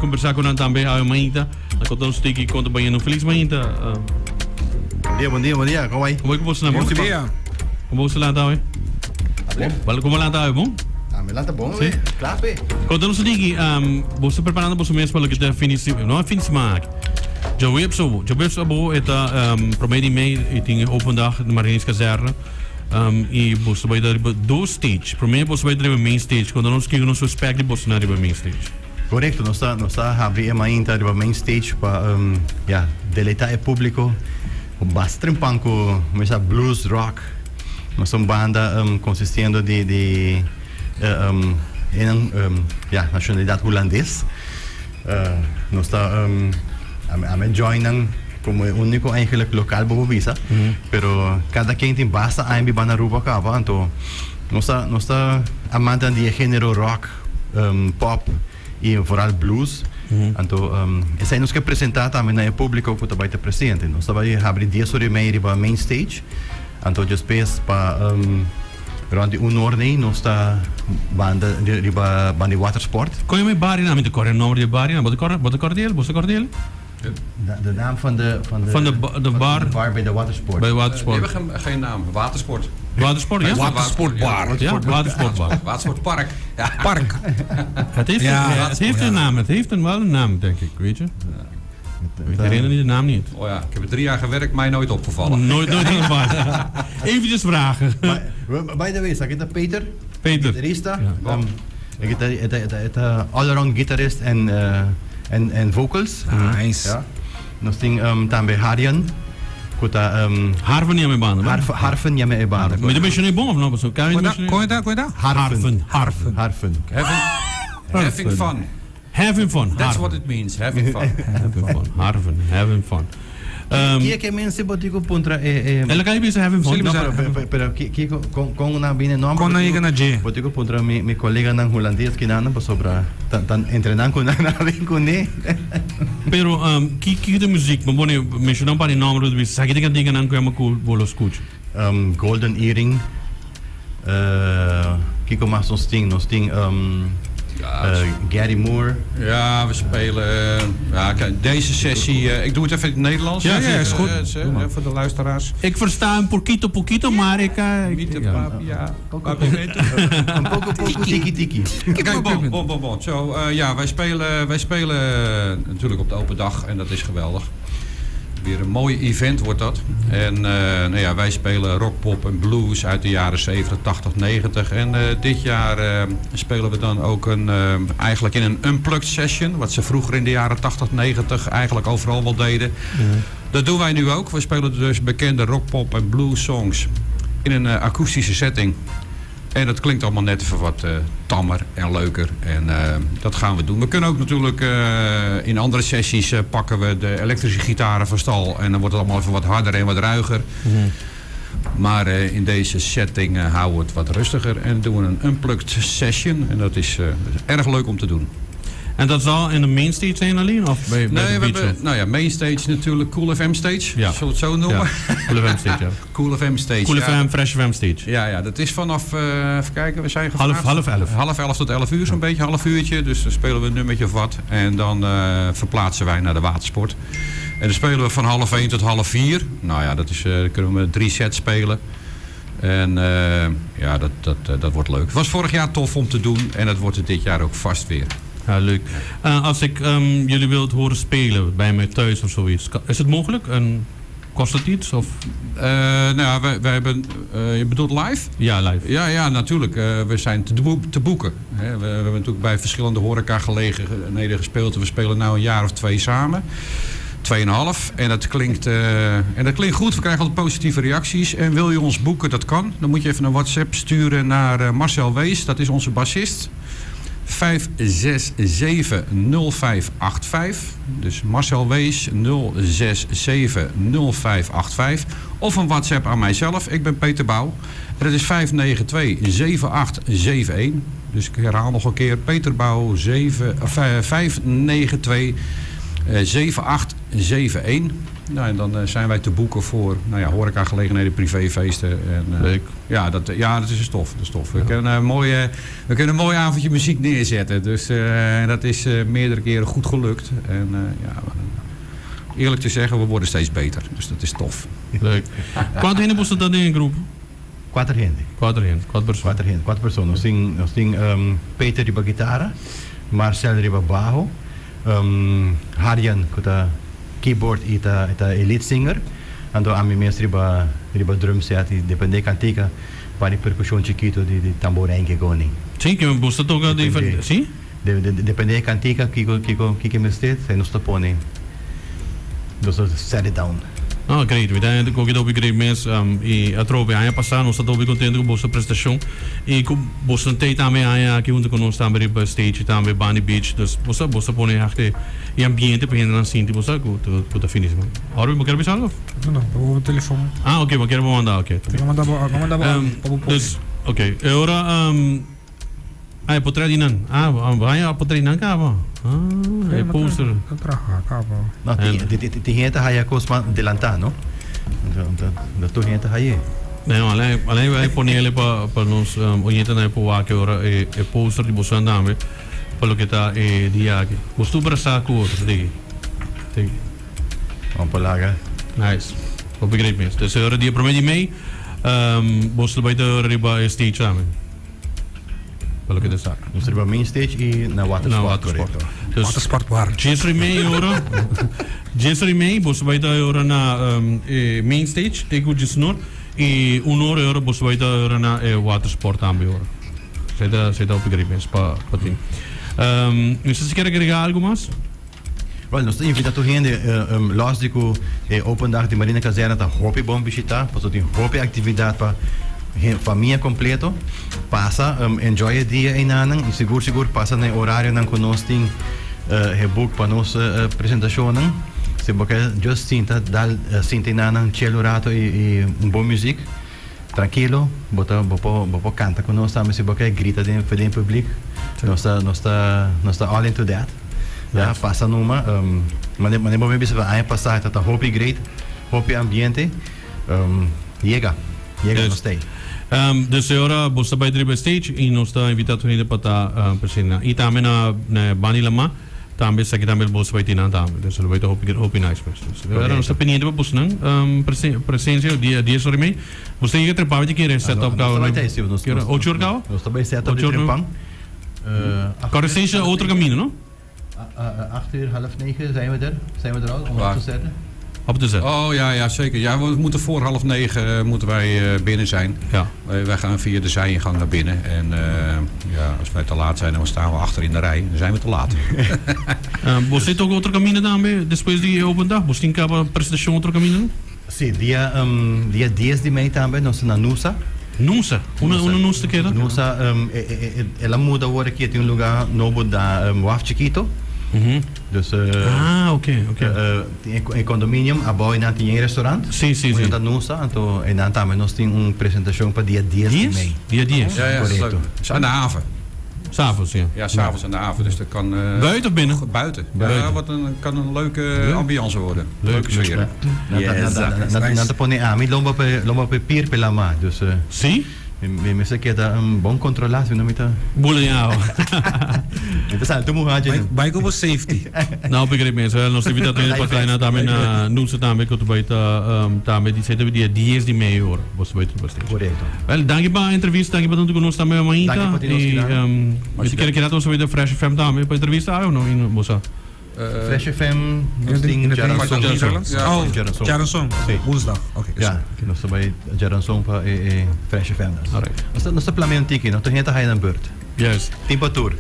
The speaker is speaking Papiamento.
kombersá ku nan tambe awe mainta. Na konta nos tiki kon ta bayendo. Felis mainta. Bon dia, bon dia, bon dia. Kon bai? Kon bai ku boso nan? Bon dia. Kon boso lanta awe? Bon. Bal kon bo lanta awe, bon? Ah, mi lanta bon, Sí. we. Kla pe. Konta nos tiki, boso ta preparando boso mes pa loke ta fin di siman, no fin di siman aki. Djaweps abo, djaweps abo e ta promé di mei i tin e open dag di Marinierskazerne. I boso ta bai ta riba dos stage. Promé boso bai ta riba main stage. Konta nos kiko nos expect di boso nan riba main stage. Korekto, nos ta nos ta habri e mainta riba main stage pa ya deleitá e públiko ku basta trempan ku mesa blues rock. Nos ta un banda konsistiendo di di enan ya nashonalidat hulandes. Nos ta ami a join nan komo e úniko eigenlijk lokal bo por bisa, pero kada ken tin basta aña biba na Aruba kaba, anto nos ta nos ta amantenan di e género rock, pop i vooral blues. Anto esei nos ke presentá tambe na e públiko ku ta bai ta presente. Nos ta bai habri dies ora i mei riba main stage, anto despues pa Rond di un or nei nos ta banda riba banda di watersport. Kon yama e barionan? Mi ta kòrda e nòmber di e barionan. Bo ta kòrda? Bo ta kòrda di el? Bo sa kòrda di el? De naam van de van de van de de bar de bar bij de watersport. Bij de watersport. Die hebben geen naam. Watersport. Watersport, ja? Watersportbar. Ja, watersportbar. Watersportpark. Ja. Park. Het heeft, Ja. een, het heeft een naam. Het heeft een, wel een naam, denk ik. Weet je? Ik herinner me de naam niet. Oh ja, ik heb er 3 jaar gewerkt, mij nooit opgevallen. Nooit, nooit opgevallen. Eventjes vragen. By the way, sa kita Peter? Peter. Gitarista. Ja. E ta all-around gitarist en vocals. Nice. Ja. Nos tin tambe Harian. Ku ta Harfen yama e banda, no? Harfen yama e banda. Mi ta mencioné bon of no? Paso, kan mi mencioné? Kon ta? Kon ta? Harfen. Harfen. Harfen. Having fun. Having fun. That's what it means, having fun. Having fun. Harfen, having fun. Kie ke mensen bo tin ku puntra e El a kai bisa having fun. No, pero pero pero kiko kon kon nan bini nomber? Kon nan yega na dje? Bo tin ku puntra mi koleganan hulandes kinan pasobra ta ta entre nan ku nan a bin kuné. Pero ki kiko ta muziek? Bo pone menshoná un par di nomber bo ta bisa esaki ta kantiganan ku yama ku bo lo skucha. Golden Earring. Kiko mas nos tin? Nos tin Gary Moore. Ja, we spelen. Ja, kijk, deze sessie. Ik doe het even in het Nederlands. Ja, ja, is goed. Voor de luisteraars. Ik versta een poquito poquito, maar ik Miete ja. papia, papiamento. Un poco poco tiki tiki. Kijk, bon, bon, bon, bon. Zo, ja, wij spelen natuurlijk op de open dag en dat is geweldig. Weer een mooi event wordt dat. En nou ja, wij spelen rock, pop en blues uit de jaren 70, 80, 90. En dit jaar spelen we dan ook eigenlijk in een unplugged session. Wat ze vroeger in de jaren 80, 90 eigenlijk overal wel deden. Dat doen wij nu ook. We spelen dus bekende rock, pop en blues songs in een akoestische setting. En dat klinkt allemaal net even wat tammer en leuker. En dat gaan we doen. We kunnen ook natuurlijk in andere sessies pakken we de elektrische gitaren van stal. En dan wordt het allemaal even wat harder en wat ruiger. Maar in deze setting houden we het wat rustiger. En doen we een unplugged session. En dat is erg leuk om te doen. En dat zal in de main stage zijn alleen? Of bij Nee, de we beach? hebben, nou ja, main stage natuurlijk, Cool FM stage. Ja. Zullen we het zo noemen? Ja, Cool FM stage, ja. Cool FM stage. Cool ja. FM, Fresh FM stage. Ja, dat is vanaf, even kijken, we zijn gevraagd. 10:30. 10:30 tot 11 uur zo'n beetje, half uurtje. Dus dan spelen we een nummertje of wat. En dan verplaatsen wij naar de watersport. En dan spelen we van 12:30 tot 3:30. Nou ja, dan kunnen we drie sets spelen. En ja, dat wordt leuk. Het was vorig jaar tof om te doen en dat wordt het dit jaar ook vast weer. Ja, leuk. Als ik jullie wilt horen spelen bij mij thuis of zoiets, is het mogelijk? En kost het iets? Of? Nou ja, wij hebben, je bedoelt live? Ja, live. Ja, natuurlijk. We zijn te boeken. Hè. We hebben natuurlijk bij verschillende horecagelegenheden gespeeld. We spelen nu een jaar of twee samen. 2,5. En dat klinkt goed. We krijgen altijd positieve reacties. En wil je ons boeken, dat kan. Dan moet je even een WhatsApp sturen naar Marcel Wees. Dat is onze bassist. 5670585. Dus Marcel Wees 0670585. Of een WhatsApp aan mijzelf. Ik ben Peter Bouw. En dat is 592 7871. Dus ik herhaal nog een keer. Peter Bouw 7, of, 592 7871. Nou, en dan zijn wij te boeken voor nou ja, horecagelegenheden, privéfeesten. En, Leuk. Ja, dat, ja, dat is tof. Dat is tof. We, kunnen een mooie, we kunnen een mooi avondje muziek neerzetten. Dus dat is meerdere keren goed gelukt. En ja, eerlijk te zeggen, we worden steeds beter. Dus dat is tof. Leuk. Kuantu hende boso ta den e grupo? Kuater hende. Kuater hende, kuater persona. Kuater hende, kuater persona. Nos tin, nos tin Peter riba gitara, Marcel riba baho, Harjan ku ta keyboard i ta e ta e lead singer, anto ami mes riba riba drum set i depende e kantika pa di perkushon chikito di di tambourijn ke goni. Sí, ke boso ta toka diferente, sí? Depende e kantika kiko kiko kiko mester esei nos ta pone nos ta set it down. Ah great, mi ta hende koki ta hopi great mes y atrobe aña pasa nos ta hopi contento cu boso prestacion y cu boso tey tambe aña aki hunto cu nos tambe riba stage y tambe Bani Beach dus boso boso pone echt e ambiente pa hendenan sinti boso cu cu ta finisima. Orby bo kier bisa algo? No no, pa bo telefon. Ah ok bo kier bo manda ok. Bo manda bo bo manda bo pa bo pone. Dus ok e ora. Ah, e potret di nan. Ah, baña a potret di nan caba. Ah, e poster. Ta traha caba. No, tin hende ta haya cos mas delanta, no? No tur hende ta haye. No, alleen, alleen wij ponele pa, pa nos um, oyentenan por wak ora e, e poster di boso tambe pa loke ta e dia aki. Bos tur brasa ku otro, digi. Digi. Vamos pa laga. Nice. Hopi great mes. Dus ora dia prome di mei, um, bos lo bai ta ora riba e stage tambe. Pa loke ta sa. Nos riba main stage y na watersport. Na watersport. Correcto. Dus, Watersport bar. Dies y mei ora. Dies y mei boso bai ta ora na um, e main stage te ku diesnor y un ora ora boso bai ta ora na e watersport tambe ora. Esei ta esei ta hopi great mes pa pa tin. Um, no sé si kier agrega algo mas? Wel, nos ta invita tur hende, los di cu e open dag di Marina Kazerne ta hopi bon bishita, pasobra tin hopi actividad pa famia completo. Pasa, enjoy e dia einanan y sigur sigur pasa na e horarionan cu nos tin e boek pa nos presentacionnan. Si bo ke just sinta, dal sinta einanan, chill un rato y un bon muziek. Trankilo, bo ta bo por bo por kanta ku nos tambe si bo ke grita den den publiek. Nos ta nos ta nos ta all into that. Ya, pasa numa. Mane mane bo mi bisa pa aña pasá ta ta hopi great, hopi ambiente. Yega, yega nos ta ei. Dus e ora bo ta bai driba e stage i nos ta invitá tur hende pa ta presente. I tambe na na Bani Lamá. Tambe esaki tambe lo boso bai tin nan tambe. Dus lo bai ta hopi hopi nice mes. Dus ahora nos ta pendiente pa boso nan presencia dia dies ora y mei. Boso ta yega trempan di kere set up Nos ta bai ta esi nos Kere ocho ora caba? Nos ta bai set up di trempan. Corre stage otro camino no? Acht uur half negen zijn we er. Zijn we er al om op te zetten. Op te zetten. Oh ja, ja zeker. Ja, we moeten voor half negen moeten wij binnen zijn. Ja. Wij gaan via de zijingang naar binnen. En ja, als wij te laat zijn, dan staan we achter in de rij. Dan zijn we te laat. Bo zit ook otro camino tambe despues di e open dag? Bo tin caba presentacion otro camino? Si, dia, dia dies di mei tambe nos ta na Nusa. Nusa? Unda, unda Nusa ta keda? Nusa, el a muda awor aki, e tin un luga nobo na Waf Chikito. Dus, Ah, ok, ok. Tin e condominium, abou einan tin e restaurant. Sí, sí, sí. Unda ta Nusa, anto einan tambe nos tin un presentacion pa dia dies di Dies? mei. Dia dies? Ja, ja, Correcto. is aan de haven. S'avonds, ja. Ja, s'avonds aan de haven. Dus dat kan... Buiten of binnen? Buiten. Buiten. Ja, wat een, kan een leuke Leuk. ambiance worden. Leuk, Leuke leuk. sfeer. Nan ta, nan, nan ta pone ami lomba pa e, lomba pa e pier pe lama. Dus Sí? Mi mester keda un bon controla si no mi ta. Bula den awa. Mi ta salta muha dje. Bai ku bo safety. Nou begrijp mensen, wel, nos invita tur pa kleina tambe na Nusa tambe ku ta bai ta tambe di sete dia dies di mei ora bo ta bai tur pa stage. Korekto. Wel, danki pa entrevista, danki pa tantu ku nos tambe mainta. Danki pa tin nos kinan. Mi ta kere keda nos ta bai ta Fresh FM tambe pa entrevista awe o no? Bo sa. Fresh FM nos tin djaranson. Oh, djaranson. Sí. Woensdag. Ok. Ja, nos ta bai djaranson pa e Fresh FM. Alright. Nos ta nos ta plamea un tiki, no? Tur hende ta haya nan beurt. Juist. Tin pa tur.